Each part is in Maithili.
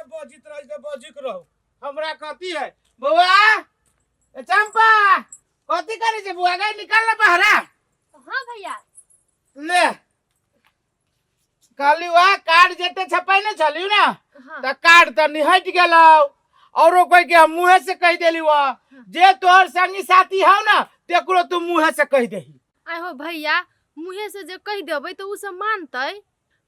जे बजित रही से बजिक रहू, हमरा कथी है। बौआ ए चंपा, कथी करे छे बौआ? गई निकाल ना बहरा। हाँ भैया। ले कहली वह कार्ड जते छपाई ने छलियौ ना। हाँ। त कार्ड त निहट गेलौ, औरो कोई के हम मुँहे से कह देली वह। जे तोहर संगी साथी हौ ना, तेकरो तू मुँहे से कह देही। आय हो भैया, मुँहे से जे कह देबै त उ सब मानतै?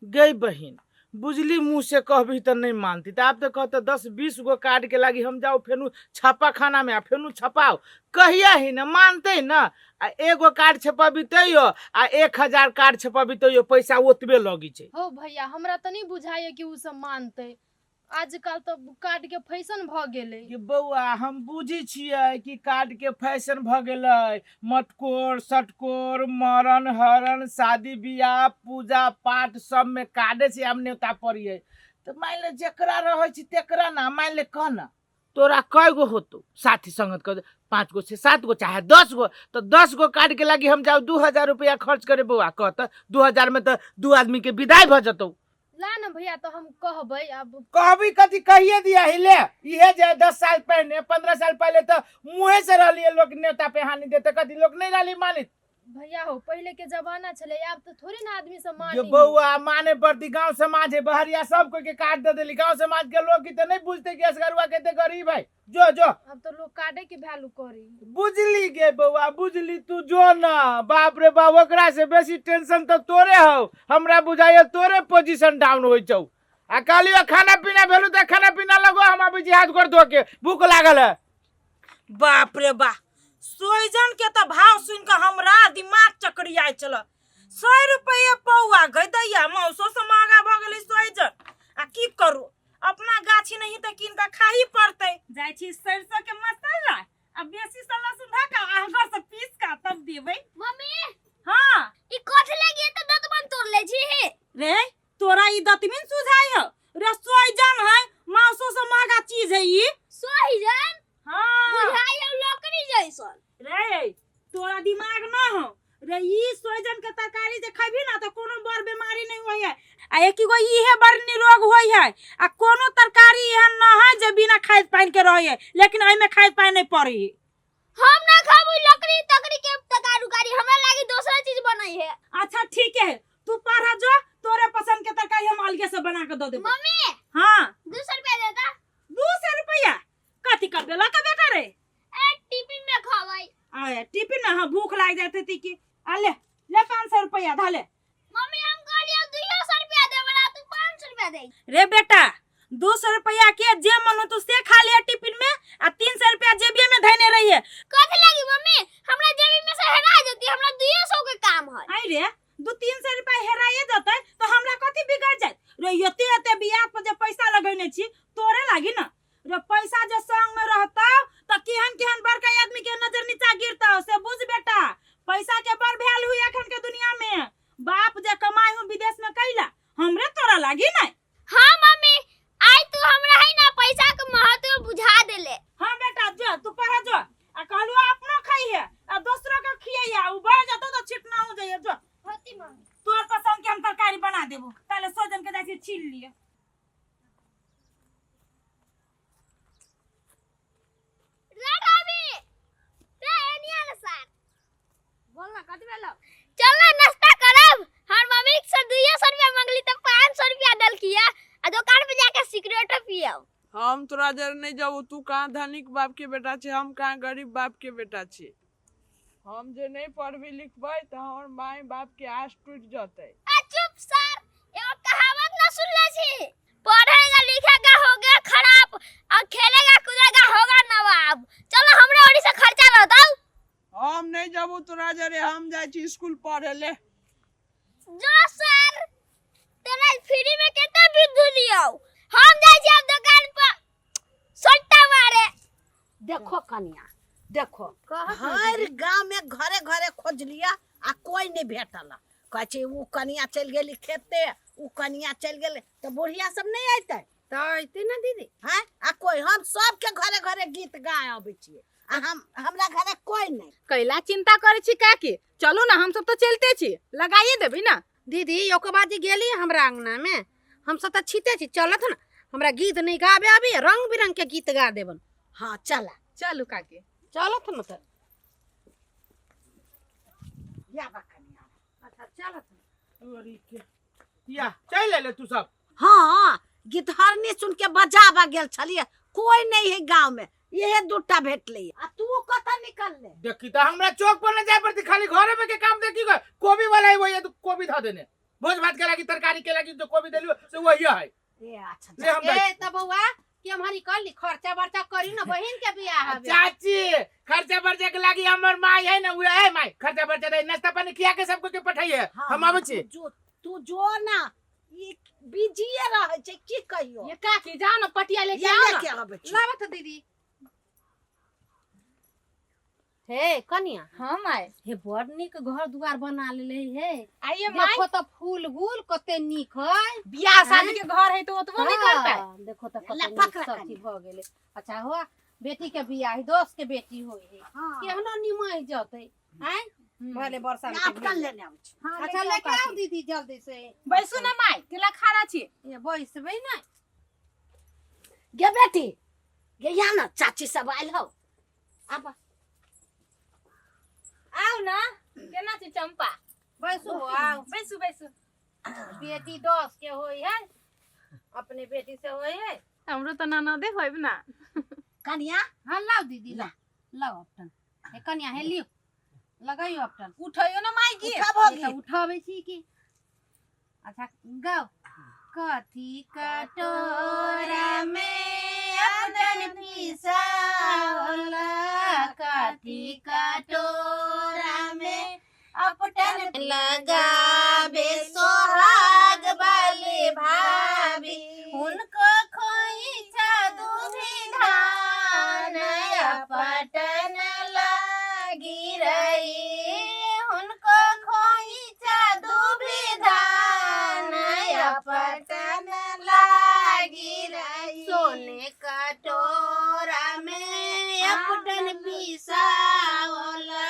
गई बहिन बुझली, मुँह से कहबी त नहीं मानती। त आब तो कहते 10-20 गो कार्ड के लागी हम जाओ फेनु छापा खाना में आ फेनु छपाओ, कहिया ही न मानते न। आ एगो कार्ड छपाबी तैयो आ 1000 कार्ड छपाबी तैयो पैसा ओतबे लगी छै। हो भैया, हमरा त नहीं बुझाइए कि उ सब मानते। आजकल तो कार्ड के फैशन भ गेलै। कि बौआ, हम बुझी छियै कि कार्ड के फैशन भ गेलै। मटकोर सटकोर, मरण हरण, शादी बियाह, पूजा पाठ सब में कार्डे से आब न्योता पड़ियै। तऽ मान ले जेकरा रहै छै तेकरा ना, मान ले कह ना तोरा कय गो होतो साथी संगत? कह 5 गो से 7 गो चाहे 10 गो, तो 10 गो कार्ड के लागी हम जाऊ 2000 रुपया खर्च करे? बौआ कह तऽ 2000 में तऽ 2 आदमी के विदाई भ जतौ। ला ना भैया, तो हम कहबै अब। कहबी कथी, कहिए दिया ही ले। इहे जे 10 साल पहले 15 साल पहले तो मुँहे से रहलिए लोग नेता पे हानि देते, कथी लोग नहीं रहली मानित। भैया हो, पहले के जमाना छले, आब तो थोड़े ना आदमी सब मानी। जो बौआ माने पड़ती, गांव समाज है बहरिया सब कोई के काट दे देली। गांव समाज के लोग की तो नहीं बुझते कि असगरुआ केते गरीब है। जो जो अब तो लोग काटे के वैल्यू करी। बुझली गे बौआ, बुझली, तू जो ना। बाप रे बाप, ओकरा से बेसी टेंशन तो तोरे हौ, हमरा बुझाइए तोरे पोजीशन डाउन होइ छौ। आ कहलियो खाना पीना भेलू त खाना पीना लगो, हम अबै छी हाथ गोड़ धो के, भूख लागल है। बाप रे बा, सोइजन के तो भाव सुन के हमरा दिमाग चकरियाइ छल। 100 रुपये पौआ गई दैया, मौसो से महंगा भ गेलै सोइजन। आ की करू, अपना गाछी नहीं त कीन के खाही पड़तै। जाइ छी सरसों के मसाला आ बेसी से लहसुन धऽ के आहगर से पीस के तब देबै। मम्मी। हाँ। ई कथी लगी त दतमन तोड़ ले छी? रे तोरा ई दतमिन सुझाई हो? रे सोइजन है, मांसो से महंगा चीज है ई। सोइजन? हाँ। बुझाई हो लकड़ी जैसन। रे तोरा दिमाग ना हो रे, ई सोइजन के तरकारी जे खेबी ना तो कोनो बड़ बीमारी नहीं होई है, आ एक गो इहे बड़ निरोग होई है। आ कोनो तरकारी एहन न है जे बिना खाद पानी के रहे है, लेकिन एहि में खाद पानी नहीं पड़ी। हम ना खाबू लकड़ी तकड़ी के तरकारी उकारी, हमरा लागी दोसरा चीज बनई है। अच्छा ठीक है, तू पढ़ा जो, तोरे पसंद के तरकारी हम अलगे से बना के दे देबो। मम्मी। हाँ। 200 रुपया दे दा। 200 रुपया कथी करबे लका बेटा रे? ए टिफिन में खावई। आए टिफिन में? हाँ, भूख लाग जाते थी कि आ ले ले 500 रुपया धाले। मम्मी हम कहलियो 200 रुपया दे वाला, तू 500 रुपया दे। रे बेटा 200 रुपया के जे मन हो तू से खा लिया टिफिन में, आ 300 रुपया जेबिये में धैने रही है। कथी लागी मम्मी, हमरा जेबी में से हेरा जती, हमरा 200 के काम है। आई रे 200-300 रुपया हेराइए जतै तो हमरा कथी बिगड़ जाए रे? एते एते बियाह पर जे पैसा लगैने छी तोरे लागी ना रे। पैसा जे संग में रहता तो केहन केहन बड़का आदमी के नजर नीचा गिरता से बुझ बेटा। पैसा के बड़ वैल्यू है एखन के दुनिया में। बाप जे कमाई हूँ विदेश में कैला, हमरे तोरा लागी नहीं। हाँ मम्मी, आई तू हमरा है ना पैसा के महत्व बुझा देले। हाँ बेटा जो तू पढ़ा जो, आ कहलू अपनो खाई है आ दोसरो के खियाई, उ बढ़ जतो तो छिटना हो जाइए। जो होती मम्मी, तोर पसंद के हम तरकारी बना देबो। पहले सोजन के जाय छील लिए। राघवी रे, एनिया ना सार। बोल ना, कथी भेलो? चल ना नाश्ता करब। हमर मम्मी से 200 रुपया मंगली तो 500 रुपया देलकिया, आ दुकान पे जाके सिगरेट पियब। हम तोरा जर नहीं जाबू। तू कहाँ धनिक बाप के बेटा छे, हम कहाँ गरीब बाप के बेटा छी। हम जे नहीं पढ़बी लिखबै तऽ हमर माय बाप के आस टूट जतै। आ चुप सर, एगो कहावत ना सुनले छी, पढ़ेगा लिखेगा हो गया खराब और खेलेगा कूदेगा होगा नवाब। चलो हमरा ओरी से खर्चा रहतौ। हम नहीं जाबू तोरा जरे, हम जाइ छी स्कूल पढ़े ले। जो सर, तोरा फ्री में केतना बिंदु लियो। हम जाइ छी अब दुकान पर सट्टा मारे। देखो कनिया देखो, हर गांव में घरे घरे खोज लिया आ कोई नहीं भेटल। कहै छै उ कनिया चलि गेली खेते, उ कनिया चलि गेलै, तऽ बुढ़िया सब नहीं अयतै? तऽ अयतै ने दीदी। हैं, आ कोई हम सबके घरे घरे गीत गाय अबै छियै आ हम हमरा घरे कोई नहीं। कैला चिंता करै छी काकी, चलू ना, हम सब तऽ चलिते छी, लगाइए देबै ना दीदी। ओकर बाद जे गेली हमरा अंगना में, हम सब तऽ छीते छी, चलत ना, हमरा गीत नहीं गाबे आबे, रंग बिरंग के गीत गा देबन। हाँ चला। चलू काकी। चलत न त। या बा कनिया। अच्छा चलत। तोरी के। या चल ले तू सब। हाँ गीतहरनी सुन के बजाबा गेल छलिए, कोई नहीं है गांव में, यहे दूटा भेटले। आ तू कत निकल ले? देखी त हमरा चौक पर न जाय पड़ती, खाली घरे में के काम देखी गो। कोबी वाला है वही है, तो कोबी ध देने भोज भात के लागी तरकारी के लागी जो कोबी देलियो से वही है। ए अच्छा ले हम ए जाइ। त बौआ के हमारी कर ली खर्चा बर्चा करी ना, बहिन के बियाह हवे। चाची खर्चा बर्चा के लागी हमर माई है ना, उहे है माई, खर्चा बर्चा दे नाश्ता पानी खिया के सबको के पठाइए। हाँ, हम आबै छी। तू जो ना ई बिजीए रहै छै की कहियो। ये काकी जाओ ना पटिया लेके ये आओ ना। लेके आबै छी। लाबत दीदी। हे कनिया। हाँ माय। हे बड़ नीक घर दुआर बना लेले हे। आइए माय। देखो त फूल गुल कते नीक है। बियाह शादी के घर है तो ओतबो नहीं करता है। हाँ, देखो त कते ला, नीक पकड़ा सब कनिया। चीज भ गेलै। अच्छा हुआ बेटी के बियाह है, दोस्त के बेटी होई है, हाँ। केहनो निमह जतै आय भले वर्षा में आपन लेने आबै छी। हाँ, अच्छा लेके लेके आओ आओ काकी। दीदी जल्दी से। बैसू ना माय, केला खाना छी। ये बैसबै ना। गे बेटी गे या ना चाची सब आयल हौ, आब आउ ना। केना छी चंपा? बैसू आओ। बैसू बैसू। बेटी दोस्त के होई है, अपने बेटी से होई है। हमरो तो ननदे होइब ना। कनिया। हाँ लाओ दीदी ला लाओ अपटन। हे कनिया हे लियो लगाइयो अपटन। उठैयो ना माय की। उठा भोगी। ये तो उठाबै छी की। अच्छा गाओ। कथी कटोरा में अपटन पिसावला, कथी कटोरा में अपटन लगाबे सोहाग वाले भाभी, उनको खोइछा दूभी धान अपटन लागी रही, उनको खोइछा दूभी धान अपटन लागी रही। सोने कटोरा में अपटन पिसावला,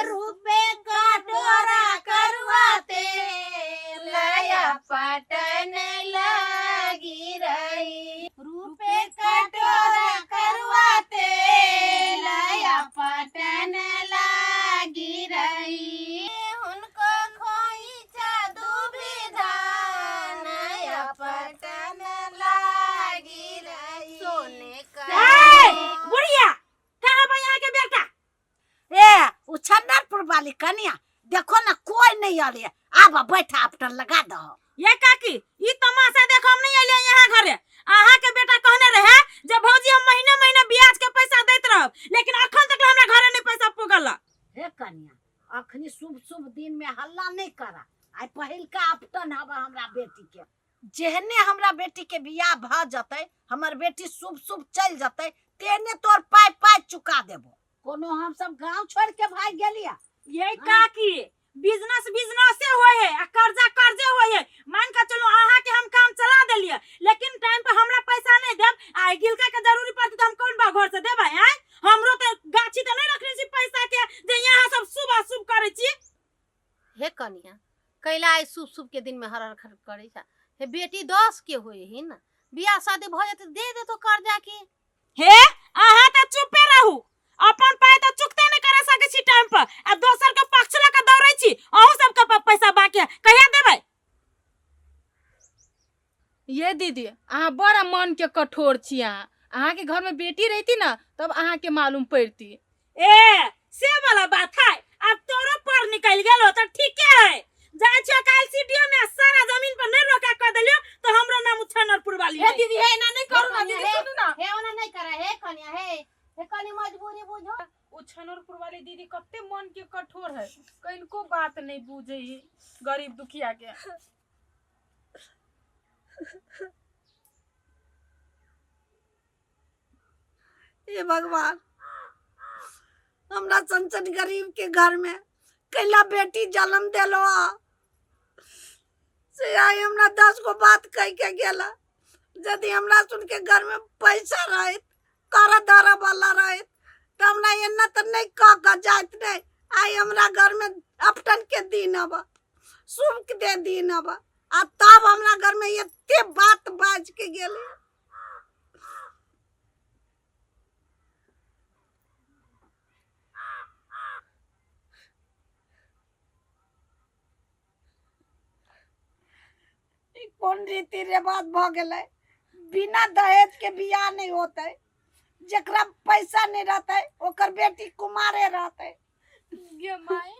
रूपे कटोरा करुआ तेल अपटन लागी रही, रूपे कटोरा करुआ तेल अपटन लागी रही, उनको खोइछा दूभी धान अपटन लागी रही। सोने का ए, बुढ़िया कहाँ बा यहाँ के बेटा? ए उ छन्नरपुर वाली कनिया देखो ना कोई नहीं आले, आब बैठा अपटन लगा दहो। ये काकी ई तमाशा देखो हम नहीं अइले यहाँ घरे। अहाँ के बेटा कहने रहे जे भौजी हम महीने महीने ब्याज के पैसा दैत रहब, लेकिन अखन तक हमरा घरे नहीं पैसा पुगल। हे कनिया अखनी शुभ शुभ दिन में हल्ला नहीं करा, आइ पहिलका अपटन हवा हमरा बेटी के। जेहने हमरा बेटी के बियाह भ जतै, हमर बेटी शुभ शुभ चल जतै, तेहने तोर पाइ पाइ चुका देबो। कोनो हम सब गांव छोड़ के भाग गेलिया? ये काकी बिजनेस बिजनेसे होय है आ कर्जा कर्जे होय है। मान के चलू अहाँ के हम काम चला देलिए, लेकिन टाइम पर हमरा पैसा नहीं देब आ गिलका के जरूरी पड़तै त हम कोन बा घर से देबै? आय हमरो त गाछी त नहीं रखने छी पैसा के जे यहाँ सब शुभ अशुभ करै छी। हे कनिया कैला आइ शुभ शुभ के दिन में हर हर खर करै छा। हे बेटी दस के होय है ना, बियाह शादी भ जेतै दे देतो कर्जा के। हे अहाँ त चुपे रहू, अपन पाइ त चुकते नहीं करे सकै छी टाइम पर आ दोसर के पक्ष लऽ के दौड़ै छी। अहूँ सबके पैसा बाकी है, कहिया देबै? ये दीदी अहाँ बड़ा मन के कठोर छी। अहाँ के घर में बेटी रहती ना तब अहाँ के मालूम पड़ती। ए से वाला बात है, अब तोरो पर निकल गेलो त ठीके है। जाइ छियो काल्हि सीडीओ में सारा जमीन पर नहीं रोका कर देलियो तो हमरो नाम उछानरपुर वाली हे है। दीदी हे ना नहीं करू ना दीदी, सुनू ना। हे ओना नहीं करा। हे कनिया हे हे कनी मजबूरी बुझो। उछानरपुर वाली दीदी कते मन के कठोर है, कनको बात नहीं बुझे है गरीब दुखिया के। हे भगवान हमरा सन गरीब के घर में कैला बेटी जन्म देलो से आई हमरा 10 गो बात कह के गेला। यदि हमरा सुन के घर में पैसा रहत, कर धर वाला रहत त हमरा एना त नहीं कह के जात नहीं। आई हमरा घर में अपटन के दिन अब शुभ के दिन अब आ तब हमरा घर में एते बात बाज के गेले। कोन रीति रिवाज भऽ गेलै? बिना दहेज के बियाह नहीं होतै। जेकरा पैसा नहीं रहतै ओकर बेटी कुमारे रहतै। गे माय।